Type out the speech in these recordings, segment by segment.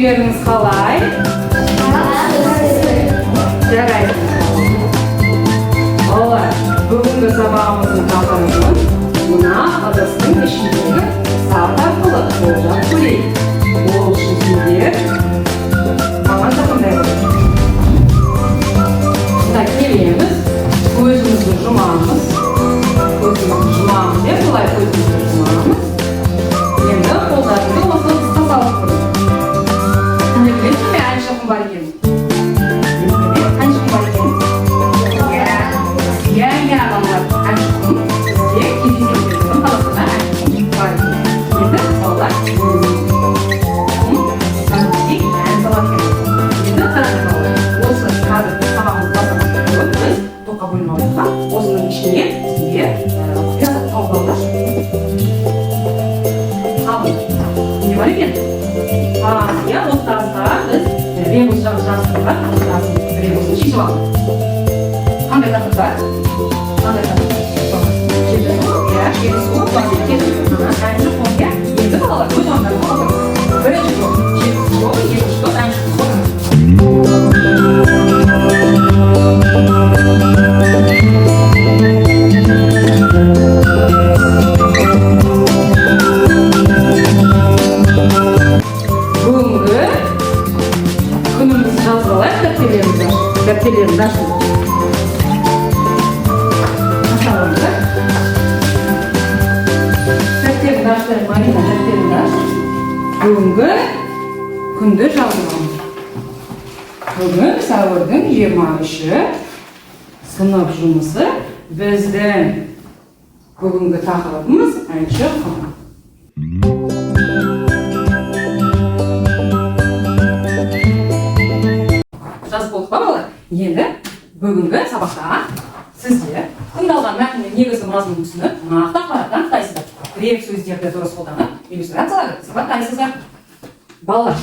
Көңіл күйлеріңіз қалай? Жарайды. Балалар, бүгінгі сабағымыздың тақырыбын мына ыдыстың ішіндегі сап арқылы болжап көрейік. Ол үшін сендер маған жақындай қойыңдар. Мында келеміз, көзімізді жұмамыз. Көзімізді жұмамыз, иә, былай көзімізді жұмамыз. Енді қолдарыңды осы ыдысқа салып көріңдер. Сендер білесіңдер ме, әнші құм бар екенін? Білесіңдер ме, әнші құм бар екенін? Иә, балалар, әнші құм бізде кездеседі. Біздің Қазақстанда әнші құм бар екен. Енді, балалар, құм кәдімгідей ән салады екен. Енді қараңдар, балалар, осы қазір сабағымызды бастамас бұрын біз топқа бөлініп алайық та, осының ішіне сендер құпия тауып алыңдаршы. Ал, не бар екен? Тас, иә, осы тасқа біз ребус жабыстырған, осы тастың ребусын шешіп алдық. Қандай тақырып бар? Қандай тақырып? Жетісу, иә, Жетісу бар екен. Әнші құм, иә. Енді, балалар, өз орындарыңа отырыңыз. Бірінші топ Жетісу тобы, екінші топ әнші құм. Отырыңыз. Бүгінгі күнімізді жазып алайық, дәптерлерімізді ашып. Дәптерлерімізді ашыңдар. Аша алыңыздар. Дәптеріңді аш, Марина, дәптеріңді аш. Бүгінгі күнді жазып аламыз. Бүгін сәуірдің 23-і, сынып жұмысы, біздің бүгінгі тақырыбымыз әнші құм. Жазып болдық па, балалар? Енді бүгінгі сабақта сіздер тыңдалған мәтіннің негізгі мазмұнын түсініп, нақты ақпаратты анықтайсыздар. Тірек сөздерді дұрыс қолданып, иллюстрацияларды сипаттайсыздар. Балалар,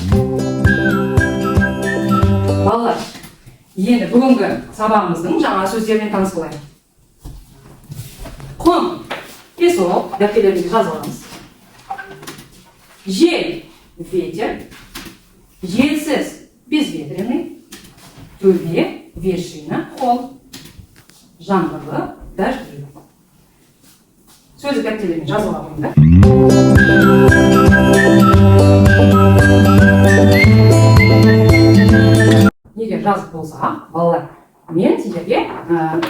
балалар, енді бүгінгі сабағымыздың жаңа сөздерімен таныс болайық. Құм, песок, дәптерлерімізге жазып аламыз. Жел, ветер, желсіз, безветренный, төбе, вершина, холм, жаңбырлы, дождливый. Сөздік дәптерлеріне жазып ала қойыңдар. Егер жазып болсақ, балалар, мен сендерге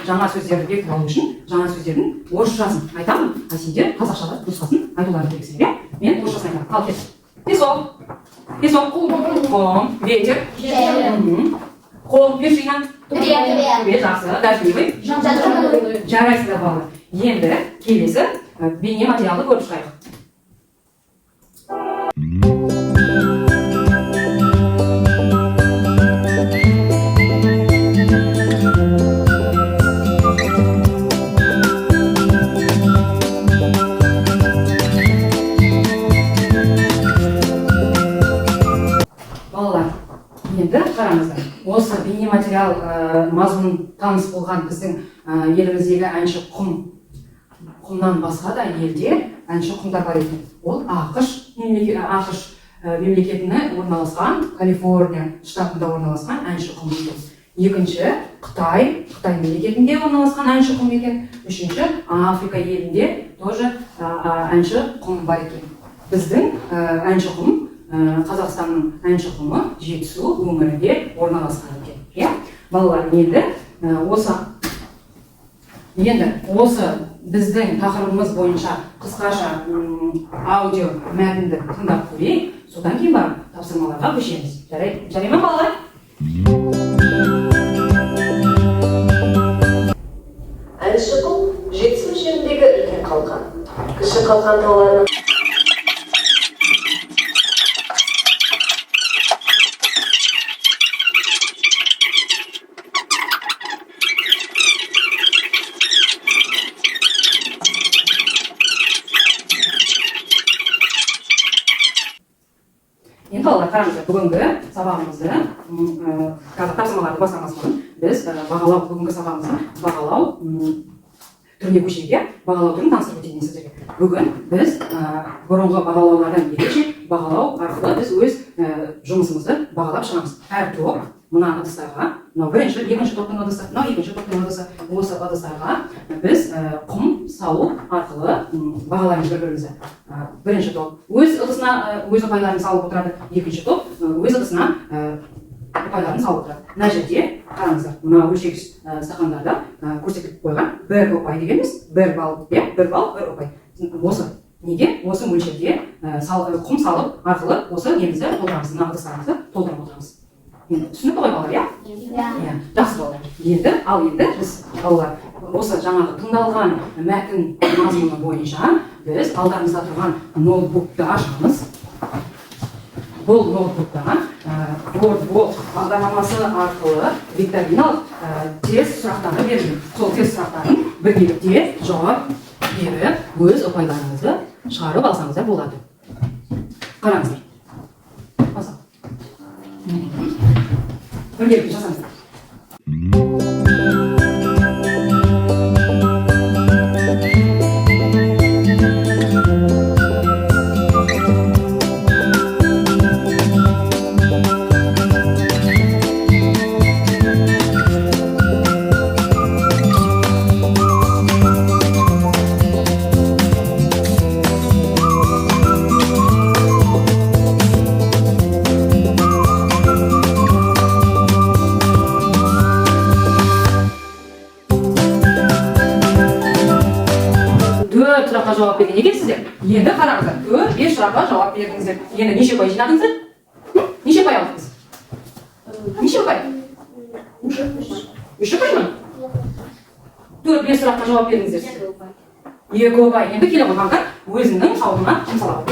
жаңа сөздерді бекітіп алу үшін жаңа сөздердің орысшасын айтамын, а сендер қазақшада нұсқасын айтуларың керексіңдер, иә? Мен орысшасын айтамын. Ал, кеттік. Песок, песок, құм, ветер. Холм, вершина. Төбе. Төбе, жақсы. Дождливый. Жарайсыздар, балалар. Енді келесі бейне материалды көріп шығайық. Балалар, енді қараңыздар, осы бейнематериал мазмұн таныс болған біздің еліміздегі әнші құм, құмнан басқа да елде әнші құмдар бар екен. Ол АҚШ мемлекетіне орналасқан, Калифорния штатында орналасқан әнші құм екен. Екінші, Қытай мемлекетінде орналасқан әнші құм екен. Үшінші, Африка елінде тоже әнші құм бар екен. Біздің әнші құм, Қазақстанның әнші құмы Жетісу өңірінде орналасқан екен, иә. Балалар, енді осы біздің тақырыбымыз бойынша қысқаша аудио мәтінді тыңдап көрейік, содан кейін барып тапсырмаларға көшеміз. Жарай, жарай ма, балалар? Әнші құм – Жетісу жеріндегі үлкен Қалқан, Кіші Қалқан тауларының Енді, балалар, қараңыздар, бүгінгі сабағымызды қазір тапсырмаларды бастамас бұрын біз бағалау, бүгінгі сабағымыздың бағалау түріне көшейік, иә. Бағалау түрін таныстырып өтейін мен сіздерге. Бүгін біз бұрынғы бағалаулардан ерекше Бағалау арқылы біз өз жұмысымызды бағалап шығамыз. Әр топ мына ыдыстарға, мынау бірінші, екінші топтың ыдысы, мынау екінші топтың ыдысы, осы ыдыстарға біз құм салу арқылы бағалаймыз бір бірімізді. Бірінші топ өз ыдысына өз ұпайларын салып отырады, екінші топ өз ыдысына ұпайларын салып отырады. Мына жерде қараңыздар, мына өлшегіш стақандарда көрсетіліп қойған бір ұпай дегеніміз 1 балл, иә, 1 балл, 1 ұпай. Осы неге осы мөлшерде құм салып арқылы осы немізді толтырамыз, мына ыдыстарымызды толтырып отырамыз. Енді түсінікті ғой, балалар, иә? Иә, жақсы, балалар. Енді, ал енді біз, балалар, осы жаңағы тыңдалған мәтін мазмұны бойынша біз алдарымызда тұрған ноутбукты ашамыз. Бұл ноутбукта WordWall бағдарламасы арқылы викториналық тест сұрақтары берілген. Сол тест сұрақтарын біргелікте жауап беріп, өз ұпайларыңызды шығарып алсаңыздар болады. Қараңыздар. Басақ. Біргелікте жасаңыздар. Төрт сұраққа жауап берген екенсіздер. Енді қараңыздар, 4-5 сұраққа жауап бердіңіздер. Енді неше ұпай жинадыңыздар? Неше ұпай алдыңыз? Неше ұпай? 3 ұпай ма? 4-5 сұраққа жауап бердіңіздер. 2 ұпай. Енді келе қойғандар өзінің сауабына құм салады.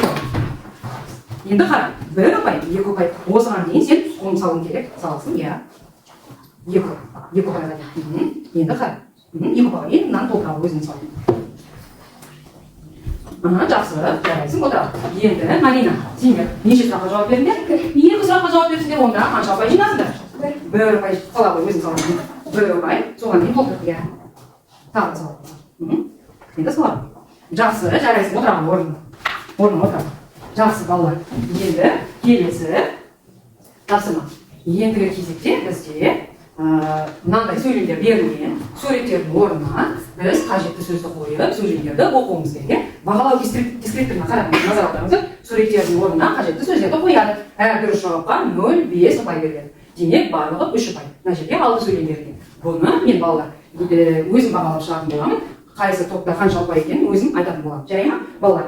Енді қара, 1 ұпай, 2 ұпай. Осыған дейін сен құм салуың керек. Саласың, иә. 2. 2 ұпайға дейін. Енді қара. 2 ұпайға дейін мынаны толтырады өзінің сауабына. Ага, жақсы, жарайсың, отырады. Енді, Марина, сендер неше сұраққа жауап бердіңдер? 2 сұраққа жауап берсеңдер, онда қанша ұпай жинадыңдар? 1 ұпай, сала ғой, өзің сала. 1 ұпай, соған дейін толтыр, иә. Тағы да сала. Енді сала. Жақсы, жарайсың, отырады орнына. Орнына отырады. Жақсы, балалар. Енді келесі тапсырма. Ендігі кезекте бізде мынандай сөйлемдер берілген. Суреттердің орнына біз қажетті сөзді қойып, сөйлемдерді оқуымыз керек. Иә? Бағалау дескрипторына қарап назар аударыңыздар. Суреттердің орнына қажетті сөздерді қояды. Әр дұрыс жауапқа 0,5 ұпай беріледі. Демек, барлығы 3 ұпай. Мына жерде 6 сөйлем берілген. Бұны мен, балалар, өзім бағалап шығатын боламын. Қайсы топта қанша ұпай екенін өзім айтатын боламын. Жарай ма, балалар?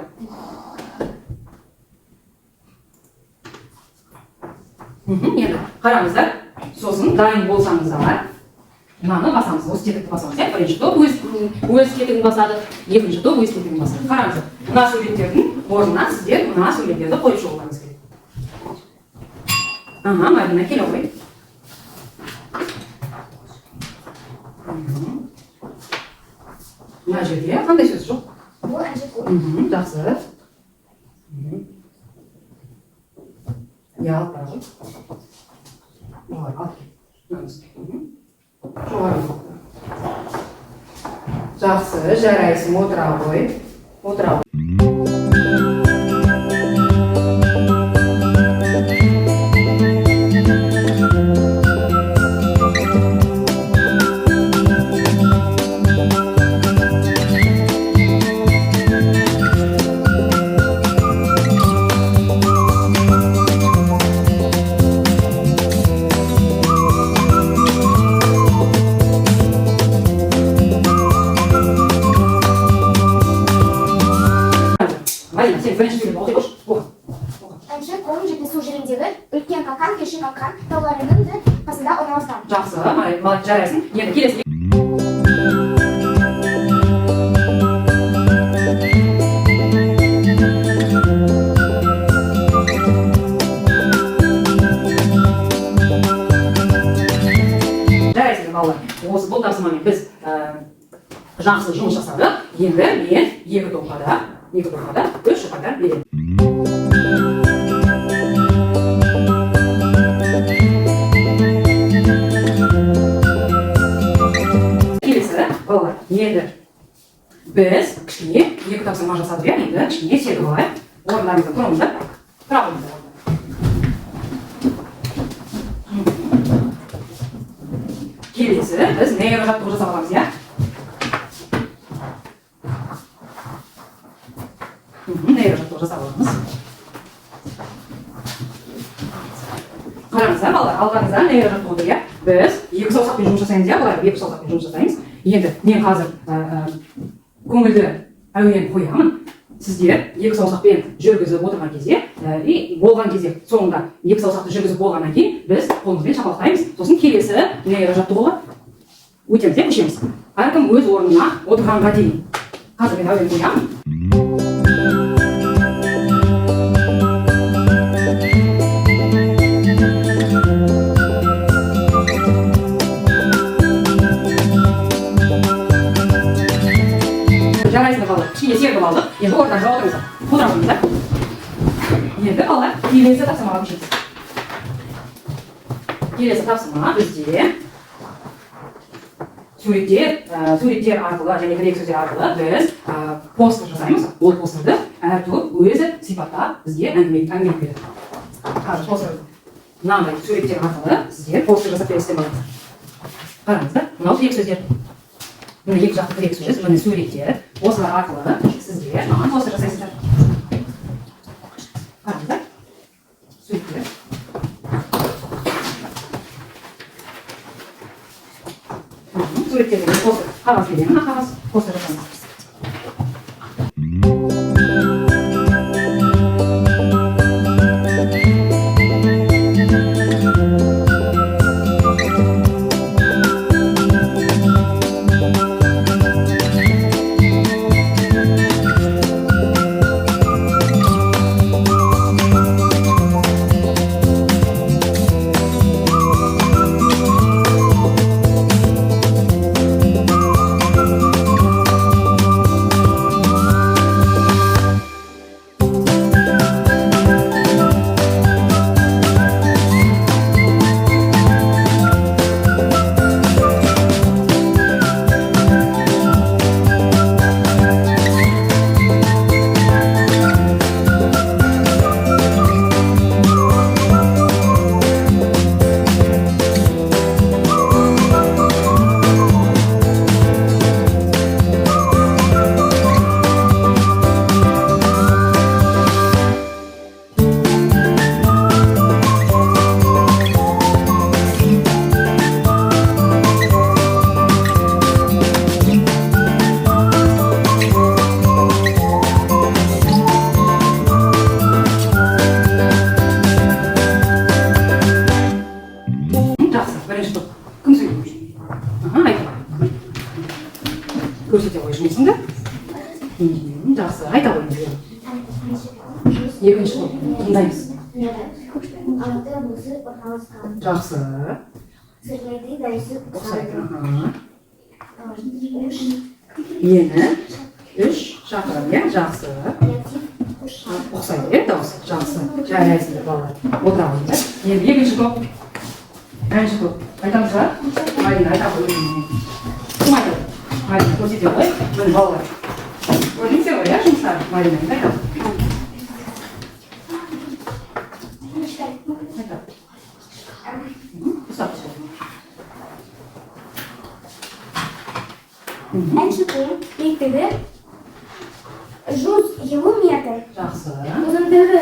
Енді қараңыздар. Сосын дайын болсаңыздар, мынаны басамыз, осы тетікті басамыз, иә? Бірінші топ өз тетігін басады, екінші топ өз тетігін басады. Қараңыздар, мына суреттердің орнына сіздер мына сөйлемдерді қойып шығуларыңыз керек. Ага, Марина, келе ғой. Мына жерде қандай сөз жоқ? Бұл әнші құм. Жақсы. Иә, алып бара ғой. Жоғары, алып кел. Жоғары. Жақсы, жарайсың, отыра ғой. Отыра ғой. Марина, сен бірінші сөйлемді оқи қойшы. Оқы. Оқы. Әнші құм Жетісу жеріндегі үлкен Қалқан, кіші Қалқан тауларының да қасында орналасқан. Жақсы, Марина, жарайсың. Енді келесі. Жарайсыңдар, балалар. Осы бұл тапсырмамен біз жақсы жұмыс жасадық. Енді мен екі топқа да 3 ұпайдан беремін. Келесі, балалар, енді біз кішкене екі тапсырма жасадық, иә? Енді кішкене серік алайық. Орындарыңызда тұрыңыздар. Тұра қойыңыздар. Келесі біз нейрожаттығу жасап аламыз, иә? Нейрожаттығу жасап аламыз. Қараңыздар, балалар, алғаныңызда нейрожаттығуды, иә? Біз екі саусақпен жұмыс жасаймыз, иә, балалар, екі саусақпен жұмыс жасаймыз. Енді мен қазір көңілді әуен қоямын. Сіздер екі саусақпен жүргізіп отырған кезде, и болған кезде, соңында екі саусақты жүргізіп болғаннан кейін біз қолымызбен шапалақтаймыз. Сосын келесі нейрожаттығуға өтеміз, иә, көшеміз. Әркім өз орнына отырғанға дейін. Қазір мен әуен қоямын. Жарайсыңдар, балалар. Кішкене серпіп алдық. Енді ортаңызға отырыңыздар. Отыра қойыңыздар. Енді, балалар, келесі тапсырмаға көшеміз. Келесі тапсырма бізде суреттер арқылы және тірек сөздер арқылы біз постер жасаймыз. Ол постерді әр топ өзі сипаттап бізге әңгіме береді. Қазір постер мынандай суреттер арқылы сіздер постер жасап бересіздер, балалар. Қараңыздар, мынау тірек сөздер. Міне екі жақты тірек сөз, міне суреттер. Осылар арқылы сіздер маған постер жасайсыздар. Қараңыздар, суреттер. Суреттерді мен постер қағаз беремін, мына қағаз постер жасаймыз. Жақсы, бірінші топ. Кім сөйлейді? Аха, айта ғой. Көрсете ғой жұмысыңды. Жақсы, айта ғой. Екінші топ. Тыңдаймыз. Алматы облысы орналасқан. Жақсы. Сырнайдың дауысы Ұқсайды. ұқсайды. Аха. Үш Ені 3 шақырым, иә? Жақсы. креатив қосшақ. Ұқсайды, иә, дауысы? Жақсы. Жарайсыңдар, балалар. Отыра қойыңдар. Енді екінші топ. Бірінші топ. Айтамыз ба? Марина, айта ғой. Кім айтады? Марина, көрсете ғой. Міне, балалар. Көрдіңіздер ғой, иә, жұмыстарын? Марина, енді айтады. Айтады. Ұстап тұр. Әнші құм биіктігі 150 метр. Жақсы. Ұзындығы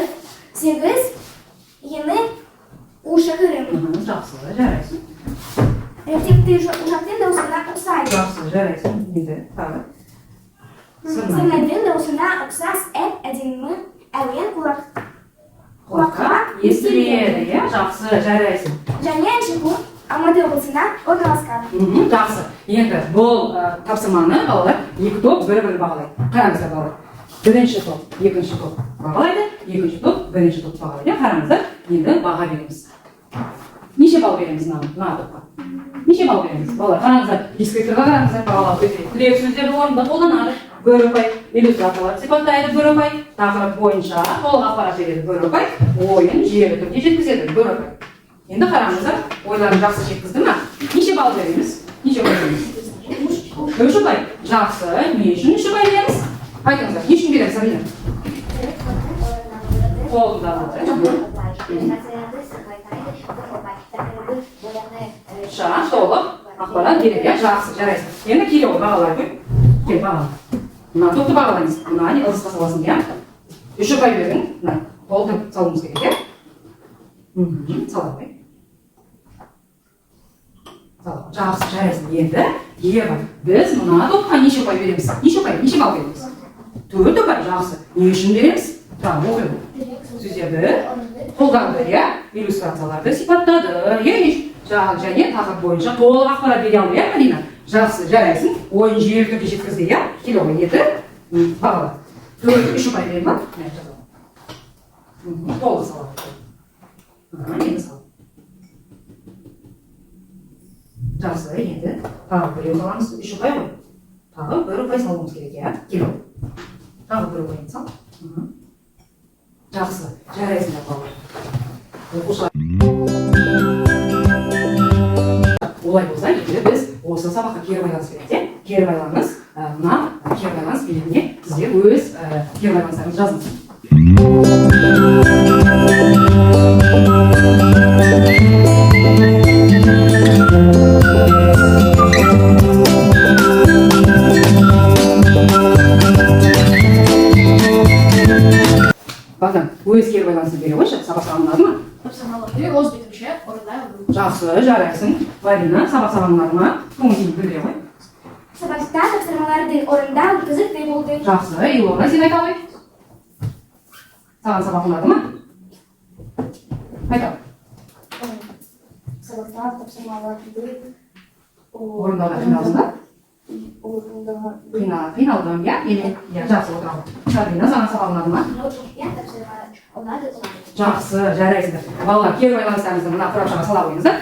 8, ені 3 шақырым. Жақсы, жарайсың. Реактивті ұшақтың дауысына ұқсайды. Жақсы, жарайсың. Енді тағы. Сырнай. Сырнайдың дауысына ұқсас әп әдемі әуен Құлаққа естіледі, иә? Жақсы, жарайсың. Және әнші құм Алматы облысында орналасқан. Жақсы. Енді бұл тапсырманы балалар екі топ бір-бірін бағалайды. Қараңыздар, балалар. Бірінші топ, екінші топ бағалайды, екінші топ, бірінші топ бағалайды. Иә, қараңыздар, енді баға береміз. Неше балл береміз мына топқа? Неше балл береміз? Балалар, қараңыздар, дескрипторға қараңыздар, бағалау кезінде тірек сөздерді орнында қолданады. Бір ұпай, иллюстрацияларды сипаттайды, бір ұпай, тақырып бойынша толық ақпарат береді, бір ұпай, ойын жүйелі түрде жеткізеді, бір ұпай. Енді қараңыздар, ойларын жақсы жеткізді ма? Неше балл береміз? Неше балл береміз? 3 ұпай. Жақсы, не үшін 3 ұпай береміз? Айтыңыздар, не үшін береміз, Сабина? Қолданды. Толық ақпарат береді, иә? Жақсы, жарайсың. Енді келе ғой, бағалай ғой. Кел, бағала. Мына топты бағалаймыз. Мына не ыдысқа саласың, иә? 3 ұпай бердің. Мына толтырып салуымыз керек, иә? Сала ғой. Жақсы, жарайсың. Енді Ева, біз мына топқа неше ұпай береміз? Неше ұпай? Неше балл береміз? 4 ұпай, жақсы. Не үшін береміз? Жаңа оқи ғой. Сөздерді қолданды, иә? Иллюстрацияларды сипаттады, иә? Және тақырып бойынша толық ақпарат бере алды, иә, Марина? Жақсы, жарайсың. Ойын жүйелі түрде жеткізді, иә? Келе ғой, енді бағала. 4, 3 ұпай беремін ба? Толық салады. Енді сал. Жақсы, енді тағы біреу саламыз. 3 ұпай ғой. Тағы 1 ұпай салуымыз керек, иә? Келе ғой. Тағы 1 ұпайын сал. Жақсы, жарайсыңдар, балалар. Оқушылар. Олай болса, енді біз осы сабаққа кері байланыс берейік, иә? Кері байланыс, мына кері байланыс билігіне сіздер өз кері байланыстарыңызды жазыңыз. Бағдан, өз кері байланысын бере қойшы, сабақ саған ұнады ма? Тапсырмаларды өз бетімше орындай алдым. Жақсы, жарайсың. Марина, сабақ саған ұнады ма? Көңіл күйіңді білдіре ғой. Сабақта тапсырмаларды орындау қызықты болды. Жақсы, Илона, сен айта ғой. Саған сабақ ұнады ма? Айта ғой. Сабақта тапсырмаларды Орындауға қиналдың ба? Қиналдым, иә? Иә, жақсы, отырамын. Сабина, саған сабақ ұнады ма? Иә, тапсырма ұнады, ұнады. Жақсы, жарайсыңдар. Балалар, кері байланыстарыңызды мына қорапшаға сала қойыңыздар.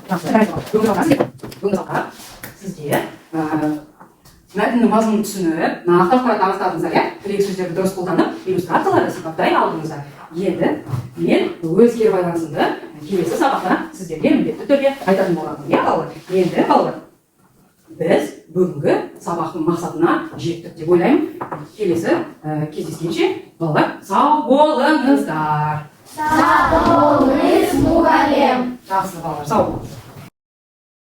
Жақсы, жарайсыңдар. Бүгінгі сабақта сізде мәтіннің мазмұнын түсініп, нақты ақпарат анықтадыңыздар, иә? Тірек сөздерді дұрыс қолданып, иллюстрацияларды сипаттай алдыңыздар. Енді мен өз кері байланысымды келесі сабақта сіздерге міндетті түрде айтатын боламын, иә, балалар? Енді, балалар, біз бүгінгі сабақтың мақсатына жеттік деп ойлаймын. Келесі кездескенше, балалар, сау болыңыздар. Сау болыңыз, мұғалім. Жақсы, балалар, сау болыңыздар.